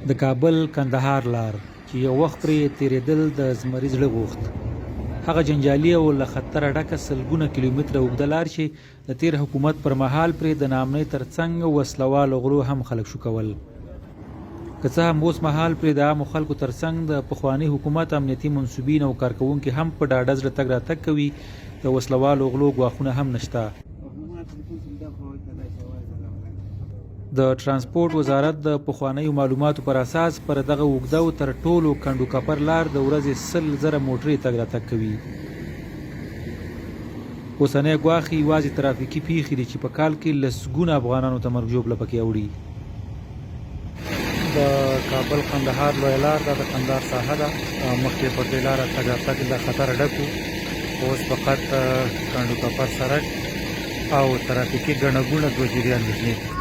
د کابل کندهار لار چې یو وخت پرې تېرېدل د زمري زړه غوښت. هغه جنجالي او له خطره ډکه سلګونه کیلومتره اوږده لار چې د تېر حکومت پر مهال پرې د ناامنۍ تر څنګ وسله والو غلو هم خلک شوکول. که څه هم اوس مهال پرې د عامو خلکو تر څنګ د پخواني حکومت امنیتي منسوبین او کارکوونکي هم په ډاډه زړه تګ راتګ کوي، د وسله والو غلو ګواښونه هم نشته. د ترانسپورت وزارت د پخوانیو معلوماتو پر اساس پر دغه اوږده او تر ټولو کنډو کپر لار د ورځې 100,000 موټرې تګ راتګ کوي. اوسنی ګواښ یې یوازې ترافیکي پېښې دي چې په کال کې لسګونه افغانانو ته مرګ ژوبله پکې اوړي. د کابل قندهار لویه لار ده، د قندهار ساحه ده. مخکې پر دې لاره تګ راتګ له خطره ډک و، خو اوس فقط کنډو کپر سړک او ترافیکي ګڼه ګوڼه دوه جدي اندېښنې دي.